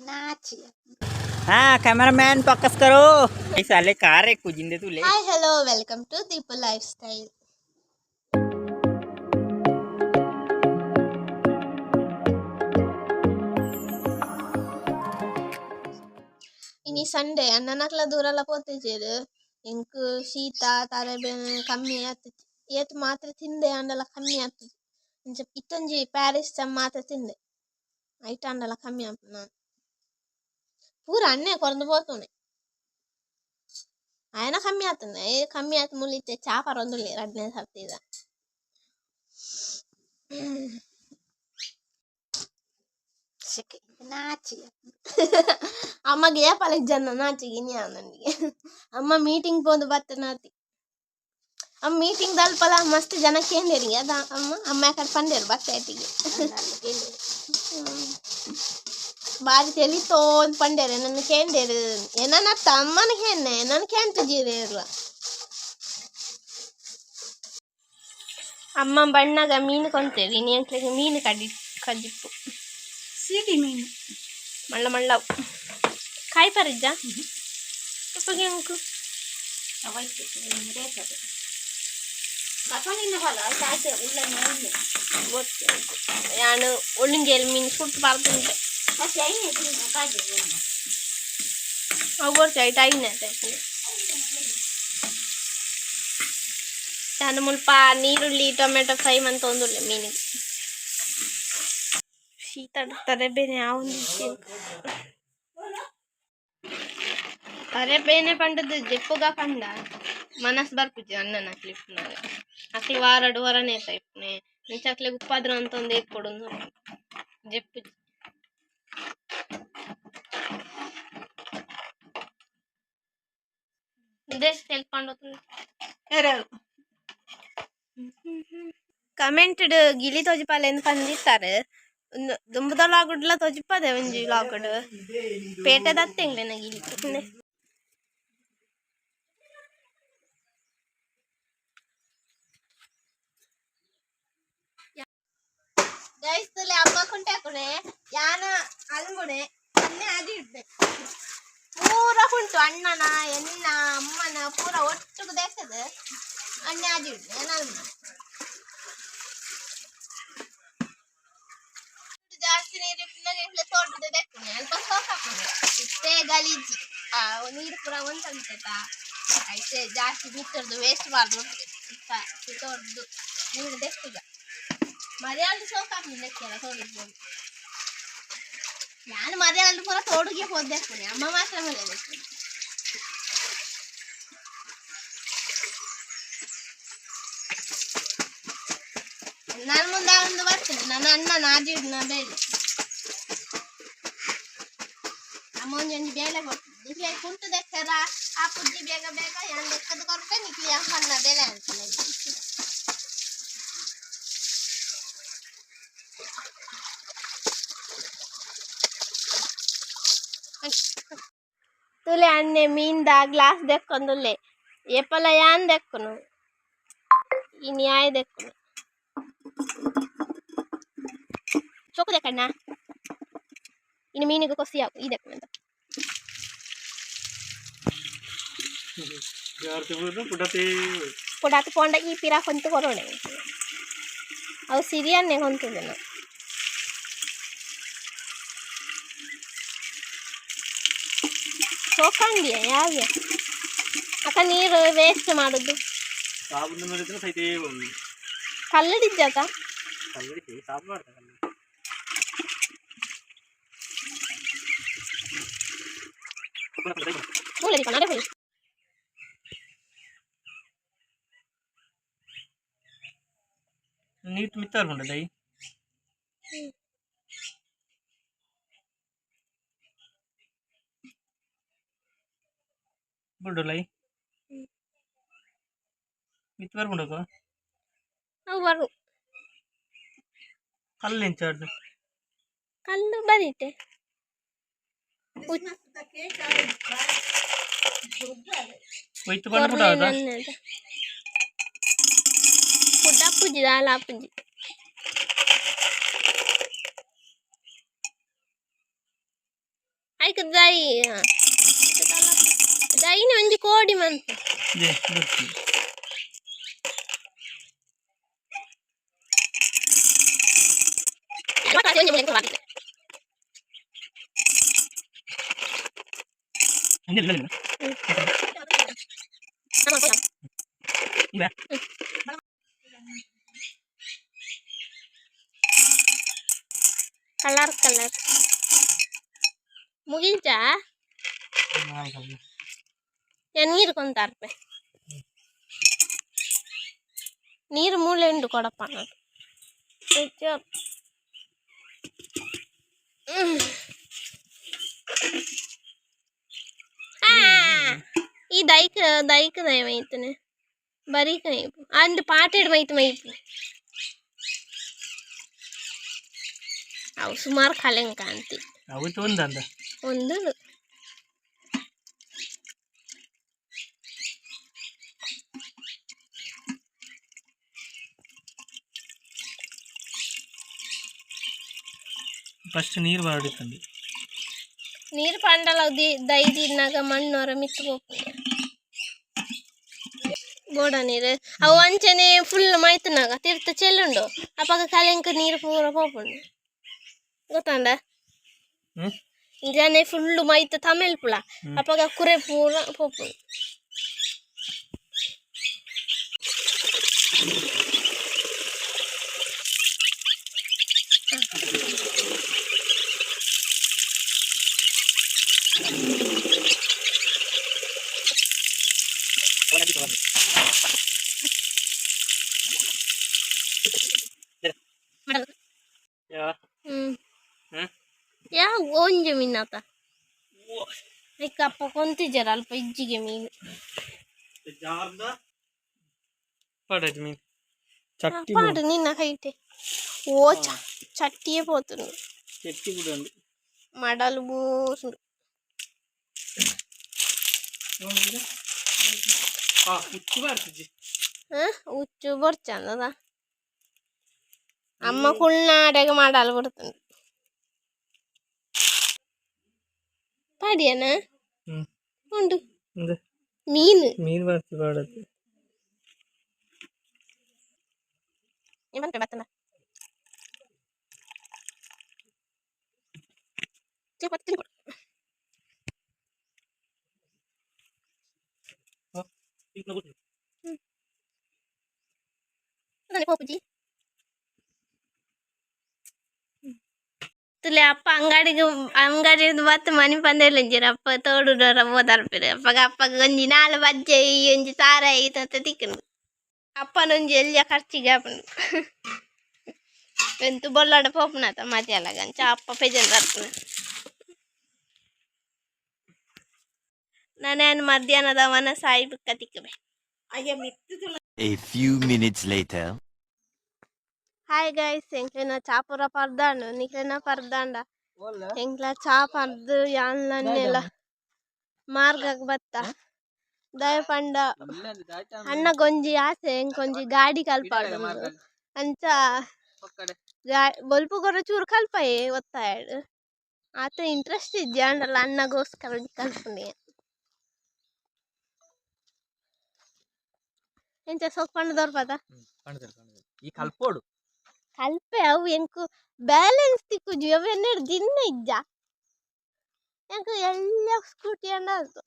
ನಾಚಿ. ಹಾ, cameraman focus करो. साले car है कुजिंदे तुले. Hi, hello, welcome to Deepu lifestyle. ಇನಿ ಸಂಡೆ, ಅಣ್ಣನಕ್ಲ ದೂರಲ ಪೋತಿಜೆರ್. ಎಂಕ್ ಶೀತ ತರೆ ಬೇನೆ ಕಮ್ಮಿ ಆತಿಜಿ. ಏತ್ ಮಾತ್ರೆ ತಿಂದೆ ಆಂಡಲ ಕಮ್ಮಿ ಆತಿಜಿ. ಅಂಚ ಇತ್ತೊಂಜಿ ಪ್ಯಾರಿಸ್ಟಮ್ ಮಾತ್ರೆ ತಿಂದೆ, ಐಟ್ ಆಂಡಲ ಕಮ್ಮಿ ಆಪುನ. ಪೂರ ಅಣ್ಣೆ ಕೊರ್ದು ಪೋತುನೆ ಆಯನ ಕಮ್ಮಿ ಆತುಂಡೆ. ಕಮ್ಮಿ ಆತ್ ಮುಲಿತೆ ಚಾ ಪರೊಂದುಲ್ಲೆ ರಡ್ಡನೆ ಸರ್ತಿದ. ನಾಚಿ. ಅಮ್ಮಗೆ ಏಪಲ ಇಜ್ಜನ್ನ ನಾಚಿಗೆ ಇನಿ ಆನಂದಿಗೆ. ಅಮ್ಮ ಮೀಟಿಂಗ್ ಪೋದು ಬತ್ತನಾತಿ. ಅಮ್ಮ ಮೀಟಿಂಗ್ ದಲ್ಪಲ ಮಸ್ತ್ ಜನ ಕೇಂದೇರಿಗೆ ಅದ. ಅಮ್ಮ ಅಮ್ಮ ಯಾಕಡೆ ಪಂಡೇರು ಬತ್ತಾಯ್ತಿಗೆ. ಬಾರಿ ತೆಲಿತೋಂದ್ ಪಂಡೇರೆ ನನ್ನ ಕೇಂದೇರು. ಏನನ್ನತ್ತ ಅಮ್ಮನ ಕೇನ್ನೆ ನನ್ನ ಕೇಂತ ಜೀರೇರ್ಲ. ಅಮ್ಮ ಬಣ್ಣಗ ಮೀನು ಕೊಂತೇರಿ. ಇನಿ ಎಂಕ್ಲೆಗ್ ಮೀನು ಕಡಿ ಕಜಿಪ್ಪು. ಸಿಡಿ ಮೀನು. ಮಳ್ಳ ಮಳ್ಳವು ಕಾಯಿ ಪರಿಜ್ಜ ಉಪ್ಪಗೆ ಅಂಕು. ಅವೈತು ರೇಖದು ಕಸನಿನ ಹೊಲ ಆಯ್ತು ಉಳ್ಳ ಮೀನು. ಗೊತ್ತು ಯಾನು ಒಳ್ಳಿಂಗೇಲಿ ಮೀನು ಸುಟ್ಟು ಬಾರ್ದುಂಟೆ. ಮತ್ತೆ ಐನೆ ಕಾಜು. ಅವು ಬರ್ತಿ ಐಟ್ ಐನೆ. ಯಾನು ಮುಲ್ಪ ನೀರುಳ್ಳಿ ಟೊಮೆಟೊ ಫ್ರೈ ಮಂತೊಂದುಲ್ಲೆ ಮೀನಿಗೆ. ಶೀತ ತರೆ ಬೇನೆ ಆವೊಂದಿಜ್ಜಿ. ತರೆ ಬೇನೆ ಪಂಡದು ಜೆಪ್ಪುಗ ಪಂಡ ಮನಸ್ ಬರ್ಪುಜಿ ಅಣ್ಣನ ಅಕ್ಲು ಇಪ್ಪುನಾಗ. ಅಕ್ಲು ವಾರಡು ವರನೇ ಇಪ್ಪುನೆ. ಅಂಚ ಅಕ್ಲೆಗ್ ಉಪ್ಪಾದ್ರ ಅಂತ ಒಂದು ಏಕ್ ಕೊಡು ಜೆಪ್ಪುಜಿ. ದೇಶ ತೆಲ್ಪಂಡು. ಕಮೆಂಟ್ ಗಿಲಿ ತೋಜಿಪಾಲೆ ಪಂದಿತ್ತಾರೆ. ದುಂಬುದ ಲಾಗುಡ್ಲ ತೋಜಿಪ್ಪದೆ ಒಂಜಿ ಲಾಗುಡ್ ಪೇಟೆ ದತ್ತೆಂಗ್ಲೆನ ಗಿಲಿ. ಗೈಸ್, ತುಲೆ ಅಮ್ಮ ಕುಂಟೆ ಯಾನ ಅಲ್ಗುಣೆ ಅನ್ನೆ ಅದು ಇಡ್ದೆ ಪೂರ ಉಂಟು. ಅಣ್ಣನ ಎನ್ನ ಅಮ್ಮನ ಪೂರ ಒಟ್ಟುಗು ದೇಕದ ಅಣ್ಣೆ ಅದು ಇಡ್ದೆ ನಾನು. ಜಾಸ್ತಿ ನೀರು ಇಪ್ಪುನಾಗ ಎಂಕ್ಲೆ ತೋಟದ ದೆಕ್ಕುನೆ ಅಲ್ಪ ಸೋಕ್ ಹಾಕುನೆ. ಇತ್ತೆ ಗಲೀಜಿ, ಆ ನೀರು ಪೂರ ಒಂತಂತೆತ. ಐತೆ ಜಾಸ್ತಿ ಮಿತ್ತರ್ದು ವೇಸ್ಟ್ ಬಾರ್ದು. ತೋಟದ್ದು ನೀರು ದೆಕ್ಕುಗ ಮರ್ಯಾದ ಸೋಕ್ ಹಾಕುನಿ. ಲೆಕ್ಕೆಲ್ಲ ತೋಡಿದ್ದು ನಾನು ಮರ್ಯಾದ ಪೂರ ತೋಡುಗೆ ಪೋದು ದೆಕ್ಕುನೆ. ಅಮ್ಮ ಮಾತ್ರ ಮೇಲೆ ದೆಕ್ಕುನೆ. ನಾನು ಮುಂದೆ ಒಂದು ಬರ್ತೇನೆ. ನನ್ನ ಅಣ್ಣ ನಾಜಿಡ್ನ ಬೇಲೆ ಅಮ್ಮ ಒಂಜಿ ಒಂಜಿ ಬೇಲೆ ಕೊಡ್ತದೆ. ನಿಕ್ಲೆ ಕುಂಟು ದೆಕ್ಕರ ಆ ಪುಜ್ಜಿ ಬೇಗ ಬೇಗ ಯಾನ್ ದೆಕ್ಕದ ಕೊರ್ಪೆ. ನಿಕ್ಲೆ ಅಮ್ಮನ ಬೇಲೆ ಅಂತಾನೆ. ತುಲೆ ಅಣ್ಣೆ ಮೀನ್ದ ಗ್ಲಾಸ್ ದೆಕ್ಕೊಂದುಲ್ಲೆ. ಏಪಲ ಯಾನ್ ದೆಕ್ಕುನು, ಇನಿ ಆಯ್ ದೆಕ್ಕುನು. ಚೋಕು ದೆಕ್ಕಣ್ಣ. ಇನ್ನು ಮೀನಿಗೆ ಕೊಸಿ ಈ ದೆಕ್ಕುನಂತ. ಪುಡಾತ್ ಪೋಂಡ ಈ ಪಿರ ಕೊಂತು ಕೊರೋಣೆ. ಅವು ಸಿರಿಯನ್ನೇ ಕೊಂತುದೆನ. ಸೋಕಂಡಿಯ ಯಾವ್ಯ ಅಕ್ಕ ನೀರು ವೇಸ್ಟ್ ಮಾಡುದು. ಸಾಬೂನು ನೋಡಿದ್ರೆ ಸೈತೆ ಒಂದು. ಕಲ್ಲಡಿಜ್ಜಾತ. ಕಲ್ಲಡಿ ಸಾಬು ಮಾಡ್ತಾರೆ. ಮೂಲೆ ದೀಪ ನಡೆ ಹೋಗಿ. ನೀರು ಮಿತ್ತಾರು ದೈ ಬುಡ್ಡು ಲೈ ಮಿತ್ ಬರ್ಪುಂಡಕ್ಕ. ಅವು ಬರು. ಕಲ್ಲು ಎಂಚಾಡ್ದು. ಕಲ್ಲು ಬರೀತೆ. ಒಯ್ತು ಬಂದು ಪುಡ ಅದ. ಪುಡ್ಡ ಪೂಜಿ ದಾಲ ಪೂಜಿ. ಐಕ್ ದೈ ದೈನ ಒಂಜಿ ಕೋಡಿ ಮಂತ್. ಜೆ ಬರ್ತಿ. ಕಲರ್ ಕಲರ್ ಮುಗಿಲ್ಚಾ? ನೀರು ಕೊಂತಾರ್ಪೆ, ನೀರು ಮೂಲೆ ಉಂಡು ಕೊಡಪ್ಪ ನಾನು. ಈ ದೈಕ್ ದೈಕ್ ದಯ ಮೈತನೆ ಬರೀಕ ಮೈಪು ಅಂದ್ ಪಾಟೆಡ್ ಮೈತ್ ಮೈಪು. ಅವು ಸುಮಾರು ಕಲೆಂಕ ಕಾಂತಿ. ಅವು ಒಂದಂದ. ಒಂದು. ಫಸ್ಟ್ ನೀರು ಬರಡಿತ್ತಂದು. ನೀರು ಪಂಡಲ ದೈ ತಿನ್ನಾಗ ಮಣ್ಣೊರ ಮಿತ್ತು ಪೋಪುಂಡು ಬೋಡ ನೀರು. ಅವು ಅಂಚನೆ ಫುಲ್ ಮೈತುನಾಗ ತಿರ್ತ ಚೆಲ್ಲುಂಡು, ಅಪಗ ಕಲೆಂಕ ನೀರು ಪೂರ ಪೋಪುಂಡು, ಗೊತ್ತಂಡ? ಹ್ಮ್. ಇಂಜನೆ ಫುಲ್ಲು ಮೈತ್ ತಮೆಲ್ಪುಳ, ಅಪಗ ಕುರೆ ಪೂರ ಪೋಪುಂಡು. ಯಾ. ಹ್ಮ್. ಹ್ಮ್. ಯಾ, ಒಂಜಿ ಮೀನಾತ ಐಕ್ ಅಪ್ಪ ಕೊಂತಿಜರ ಅಲ್ಪ ಇಜ್ಜಿಗೆ ಮೀನು. ಪಡದು ಮೀನು ಚಟ್ಟಿ. ಪಾಡು ನಿನ್ನ ಕೈಟೆ. ಓ ಚಟ್ಟಿಯೇ ಪೋತುಂಡು. ಚಟ್ಟಿ ಕೂಡ ಉಂಡು. ಮಡಲು ಬೂಸುಂಡು. ಆ ಉಚ್ಚು ಬರ್ತಿಜಿ. ಆ ಉಚ್ಚು ಬೊರ್ಚಂದದ ಅಮ್ಮ ಕುಳ್ನಾಡೆಗ್ ಮಡಲ್ ಬಿಡ್ತುಂಡು ಪಾಡಿಯನ. ಹ್ಮ್. ಉಂಡು. ಉಂದು. ಮೀನು. ಮೀನು ಬರ್ತಿ ಪಾಡದು. ಬಂತೆ ಬತ್ತನ. ಪೋಪುಜಿ ತುಲೆ. ಅಪ್ಪ ಅಂಗಡಿಗೆ ಅಂಗಡಿ ಬತ್ತು ಮನಿ ಪಂದೇಲಂಜಿರ ಅಪ್ಪ ತೋಡುಡರ ಬೋದಾರ್ಪಿರ. ಅಪ್ಪಗ ಅಪ್ಪಗ ಒಂಜಿ ನಾಲ್ ಬಜ್ಜೆ ಒಂಜಿ ತಾರಾಯಿ ತತ್ತ ತಿಕ್ಕುಂಡು. ಅಪ್ಪನೊಂಜಿ ಎಲ್ಯ ಖರ್ಚಿಗೆ ಆಪುಂಡು. ಎಂತು ಬೊಲ್ಲಡ ಪೋಪುನತ ಮಧ್ಯಾಹ್ನ ಅಂಚ ಅಪ್ಪ ಪೆಜನ್ ಬರ್ಪುನ. ನಾನೇನು ಮಧ್ಯಾಹ್ನದ ವನ ಸಾಯಿ ಬುಕ್ಕ ತಿಕ್ಕಬೆ. ಅಯ್ಯ ಮಿತ್ತು. A few minutes later. Hi guys, ಎಂಕ್ಲೆನ ಚಾಪುರ ಪರ್ದಾಂಡು, ನಿಕ್ಲೆನ ಪರ್ದಾಂಡ? ಎಂಕ್ಲ ಚಾ ಪರ್ದು ಯಾನ್ಲನ್ನೆಲ್ಲ ಮಾರ್ಗಗ್ ಬತ್ತ. ದಯ ಪಂಡ ಅಣ್ಣಗೊಂಜಿ ಆಸೆ, ಎಂಕೊಂಜಿ ಗಾಡಿ ಕಲ್ಪಾಡು ಅಂಚ ಬೊಲ್ಪು ಕೊರ ಚೂರು ಕಲ್ಪಾಯೆ ಒತ್ತಾಯಡ್. ಆತ ಇಂಟ್ರೆಸ್ಟ್ ಇಜ್ಜಿ ಆಂಡಲ ಅಣ್ಣಗೋಸ್ಕರ ಒಂಜಿ ಕಲ್ಪುನೆ. ಎಂಚ ಸೊಪ್ಪು ಪಂಡ ದೊರ್ಪದ. ಈ ಕಲ್ಪೋಡು. ಕಲ್ಪೆ. ಅವು ಎಂಕು ಬ್ಯಾಲೆನ್ಸ್ ತಿಕ್ಕುಜಿ. ಅವು ಎನ್ನೆಡ್ ದಿನ್ನ ಇಜ್ಜ. ಎಂಕ್ ಎಲ್ಲ ಸ್ಕೂಟಿ ಅಂಡ ಆತು.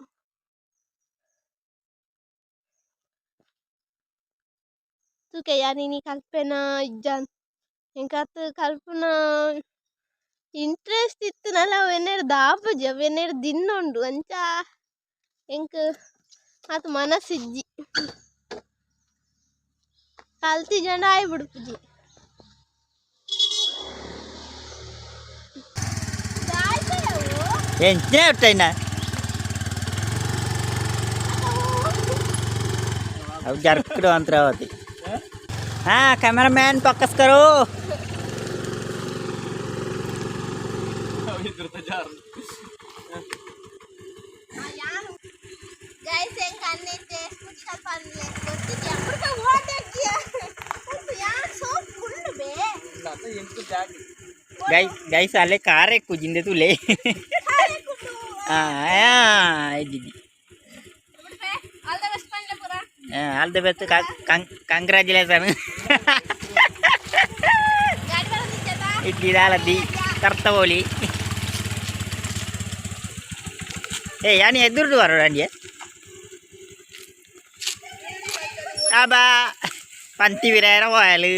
ತೂಕೆ ಯಾನ್ ಇನಿ ಕಲ್ಪೆನಾ ಇಜ್ಜಾಂದ್. ಎಂಕ್ ಅತ್ ಕಲ್ಪುನ ಇಂಟ್ರೆಸ್ಟ್ ಇತ್ತುಂಡಲ ಅವು ಎನ್ನೆಡ್ ದಾಪುಜಿ. ಅವು ಎನ್ನೆಡ್ ದಿನ್ನ ಉಂಡು. ಅಂಚ ಎಂಕ್ ಆತ್ ಮನಸ್ಸಿಜ್ಜಿ. ಕಲ್ತಿಜಂಡ ಆಯ್ ಬುಡ್ಪುಜಿ. ಎಂಚಿನ ಒಟ್ಟೈನ ಅವು ಜರ್ಕಡು ಅಂತ್ರಾವತಿ. ಹಾ, ಕ್ಯಾಮರಾಮ್ಯಾನ್ ಫೋಕಸ್ ಕರೋ. ಗೈಸ್, ಎಂಕ್ ಅನ್ನೈತೆ ಸ್ಕೂಟಿ ಕಲ್ಪಂದ್ಲೆ ಗೊತ್ತಿದ್ಯಾ? ಅಪ್ಪುಡ್ಕ ಓಟಕ್ಕೆ ಯಾನ್ ಸೋಪ್ ಕುಳ್ಳು ಬೇ. ಗೈಸ್ ಗೈಸ್, ಅಲ್ಲೇ ಕಾರ್ ಎಕ್ಕುಜಿಂದೆ ತುಲೆ. ಕಾರ್ ಎಕ್ಕುಂಡು. ಆ ಇದ್ದಿದ್ದಿ. ಆಲ್ the ಬೆಸ್ಟ್ ಪಂಡ್ಲೆ ಪೂರ. All the best, congratulation. ಗಾಡಿ ಬರೋದಿಚ್ಚದ. ಇದ್ದಿದಾಲದ್ದಿ ಕರ್ತವೋಲಿ. ಏ ಯಾನಿ ಎದುರುಡು ಬರೋಣ ಅಂಡಿ ಆಬಾ ಪಂತಿ ವಿರಾಯರ ಹೋಯಲು.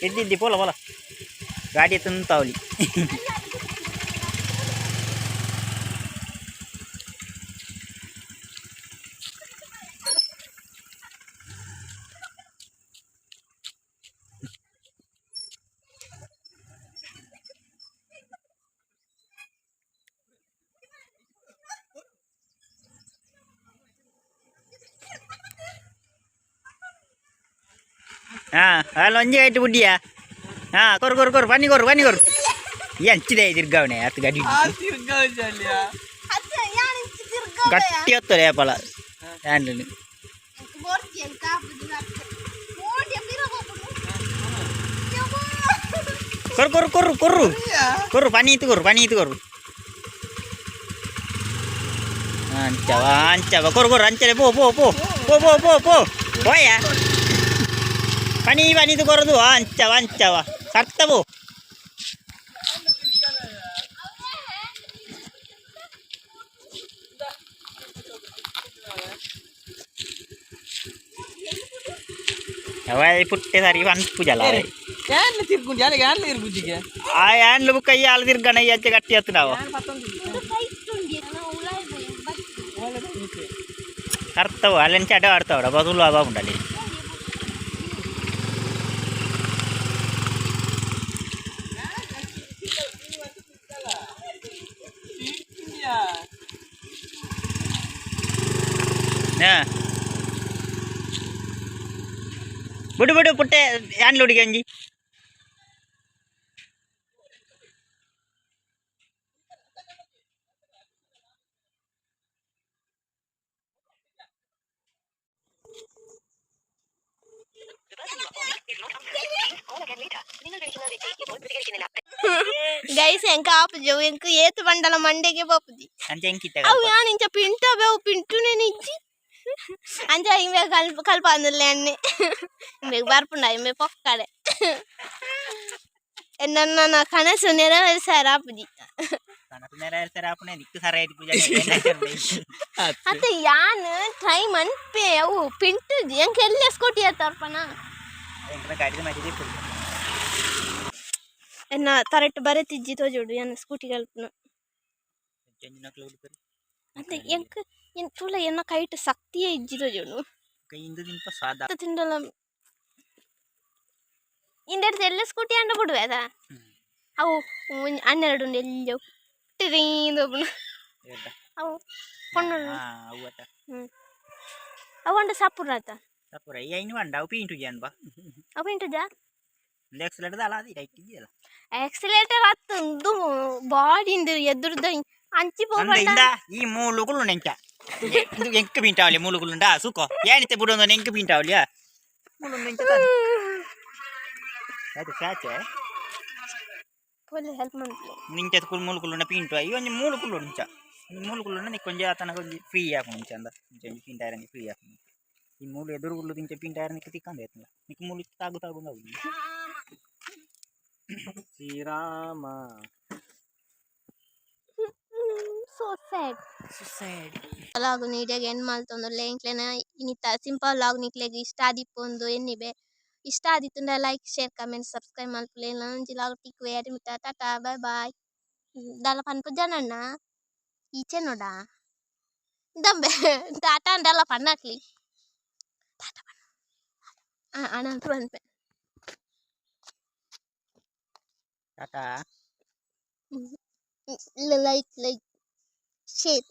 ಇದ್ದಿದ್ದಿ, ಪೋಲ ಪೋಲ, ಗಾಡಿ ತುಂತಾವಲಿ. ಹಾ, ಅಲ್ಲ, ಒಂಜಿ ಆಯ್ತು ಬುಡ್ಡಿಯಾ. ಹಾ, ಕೊರು ಕೊರು ಕೊರು, ಬನ್ನಿ ಕೊರು, ಬನ್ನಿ ಕೊರು. ಈ ಹಂಚಿದೆ ತಿರ್ಗಾವಣೆ ಆತು ಗಾಡಿ. ಅತ್ತ ಯಾನ್ ಇಂಚಿ ತಿರ್ಗಾವಯ. ಗಟ್ಟಿ ಹೊತ್ತಲೆ ಪಲ ಹ್ಯಾಂಡಲ್. ಎಂಕ್ ಬೋರ್ಚಿ, ಎಂಕ್ ಆಪುಜಿ ಅತ್ತೆ. ಓಡಿ ಪಿರ ಪೋಪುಂಡು. ಯವ್ವಾ. ಕೊರು ಕೊರು ಕೊರು ಕೊರು ಕೊರು, ಪನಿ ಇತ್ತು ಕೊರು, ಪನಿ ಇತ್ತು ಕೊರು. ಅಂಚವ ಅಂಚವ, ಕೊರು ಕೊರು, ಅಂಚನೆ ಪೋ ಪೋ ಪೋ ಪೋ ಪೋ ಪೋ ಪೋ ಪೋಯ. ಪನಿ ಪನಿದು ಕೊರದು. ಅಂಚವ ಅಂಚವ, ಸರ್ತ ಪೋ. ಅವ ಪುಟ್ಟೆ ಸರಿ ಪನ್ಪು ಜಲ. ಯಾನ್ಲ ತಿರ್ಗುಂಜಿ ಅಲ್ಲ, ಯಾನ್ಲ ತಿರ್ಗುಂಜಿಗೆ. ಆ ಹ್ಯಾಂಡ್ಲ್ ಬುಕ್ಕ ಈ ಆಲ್ ತಿರ್ಗಣ ಈ ಅಚ್ಚೆ ಗಟ್ಟಿ ಹತ್ತು ನಾವು. ಉಂದು ಕೈಟ್ ಉಂಡು, ನಾವು ಉಲಾಯಿ ಪೋಯಿ ಬತ್ತಿ. ಕರ್ತವು ಅಲ್ಲಂಚೆ ಅಡ ಆಡ್ತಾವಡ ಬದುಲು ಅವ ಉಂಡಲ್ಲಿ. ಹಾ, ಬಿಡು ಬಿಡು ಪುಟ್ಟೆ, ಹ್ಯಾಂಡ್ಲ್ ಹುಡುಗಿ ಅಂಜಿ. ಗೈಸ್, ಎಂಕ ಆಪುಜಿ ಅವು. ಎಂಕ್ ಏತ್ ಬಂಡಲ ಮಂಡೆಗೆ ಪೋಪುಜಿ. ಅಂಚೆ ಎಂಕಿತ್ತ. ಅವು ಯಾನ್ ಇಂಚ ಪಿಂಟ ಬೇವು ಪಿಂಟುನೇ ನಿಜ್ಜಿ. ಅಂಚ ಇಂಬೆ ಕಲ್ಪ ಕಲ್ಪ ಅಂದಲ್ಲೇ ಅಣ್ಣೆ ಇಂಬೆಗ್ ಬರ್ಪುಂಡ ಇಂಬೆ ಪೊಕ್ಕಡೆ. ನನ್ನ ಕನಸು ನೆರವೇರಿಸಾರ ಆಪುಜಿ. ಕನಸು ನೆರವೇರಿಸಾರ ಆಪುನೆ ದಿಕ್ಕು ಸರ ಪೂಜೆ. ಅತ್ತ, ಯಾನ್ ಟ್ರೈ ಮನ್ಪೆ, ಅವು ಪಿಂಟುಜಿ. ಎಂಕ್ ಎಲ್ಲ ಸ್ಕೂಟಿ ಅತ್ತರ್ಪನ. ಗಾಡಿದ ಮಧ್ಯೆ. ಎನ್ನ ತರಟ್ ಬರೆತಿಜ್ಜಿ ತೋಜೋಡು ಯಾನ್ ಸ್ಕೂಟಿ ಕಲ್ಪುನ. ಅತ್ತೆ, ಎಂಕ್ ಎನ್ ತೂಲ, ಎನ್ನ ಕೈಟ್ ಶಕ್ತಿಯೇ ಇಜ್ಜಿ ತೋಜೋಡು. ಇಂದು ದಿನಪ ಸಾದಾ. ತಿಂಡಲ ಇಂದೆಡ್ದು ಎಲ್ಲ ಸ್ಕೂಟಿ ಅಂಡ ಬಿಡುವೆ ಅದ. ಅವು 12 ಉಂಡು ಎಲ್ಲೋ ಟಿರೀಂದು ಒಬ್ಬನು. ಅವು ಕೊಂಡು. ಅವು ಅತ್ತ. ಅವು ಅಂಡ ಸಪುರ ಆತ. ಸಪುರ ಈ ಐನು ಅಂಡ ಅವು ಪೀಂಟು ಜನ್ ಬಾ. ಅವು ಇಂಟುಜಾ. ಒಂದು ಎಕ್ಸಲೆಂಟ್ ಅಲ್ಲ, ಅದು ರೈಟ್ ಇದೆಯಲ್ಲ. ಆಕ್ಸಿಲೇಟರ್ ಅತ್ತಂದು ಬಾಡಿಂದು ಎದುರ್ದ ಅಂಚಿ ಅಂದ ಪೋಪಂಡ. ಇಂದ ಈ ಮೂಲುಗುಲು ನೆಂಚ ಇದು ಎಂಕ್ ಪೀಂಟಾವಲಿ ಮೂಲುಗುಲುಂಡ ಸುಕೋ ಏನಿತ್ತೆ ಬಿಡೊಂದು ಎಂಕ್ ಪೀಂಟಾವಲಿಯಾ ಮೂಲು ನೆಂಚ ತಾನೆ ಆಯ್ತು ಚಾಚೆ. ಪೊಲೆ ಹೆಲ್ಪ್ ಮನ್ಪುಲೆ. ನಿಂಚ ಕುಲ್ ಮೂಲುಕುಲುಂಡ ಪೀಂಟು ಈ ಒಂಜಿ ಮೂಲುಕುಲು ನಿಂಚ ಮೂಲುಕುಲುಂಡ ನಿಕ್ಕೊಂಜಿ ಆತನ ಒಂಜಿ ಫ್ರೀ ಆಪುಂಡು. ನಿಂಚ ಅಂದ ನಿಂಚ ಒಂಜಿ ಪೀಂಟಾಯರ ಫ್ರೀ ಆಪುಂಡು. ಈ ಮೂಲು ಎದುರುಗುಲು ನಿಂಚ ಪೀಂಟಾಯರ ನಿಕ್ಕ ತಿಕ್ಕಂದ ಆಯ್ತಲ್ಲ, ನಿಕ್ಕ ಮೂಲು ತಾಗು ತಾಗು. Shrirama. So sad. Suicide. Vlog ನೀಟಾಗಿ ಎಂಡ್ ಮಲ್ತೊಂದುಲ್ಲೆ. ಎಂಕ್ಲೆನ ಇನಿತ ಸಿಂಪಲ್ ವ್ಲಾಗ್ ನಿಕ್ಲೆಗ್ ಇಷ್ಟ ಆದಿಪ್ಪೊಂದು ಎನ್ನಿಬೆ. ಇಷ್ಟ ಆದಿತ್ತುಂಡ ಲೈಕ್, ಶೇರ್, ಕಮೆಂಟ್, ಸಬ್ಸ್ಕ್ರೈಬ್ ಮಲ್ಪುಲೆ. ನನೊಂಜಿ ವ್ಲಾಗ್ ತಿಕ್ಕುವೆ ಅರಿ. Tata, bye bye. ದಾಲ ಪನ್ಪುಜನಣ್ಣ ಈಚೆ ನೋಡ ದಂಬೆ. ಟಾಟಾ ಅಂಡಲ್ಲ ಪನ್ನಕ್ಲಿ, ಟಾಟಾ ಪನ್ನ ಅಣ್ಣ ಪನ್ಪೆ. Tata. Like like share.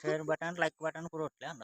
Share button, like button ಕೊರೊಟ್ಲೆ ಅಂದ.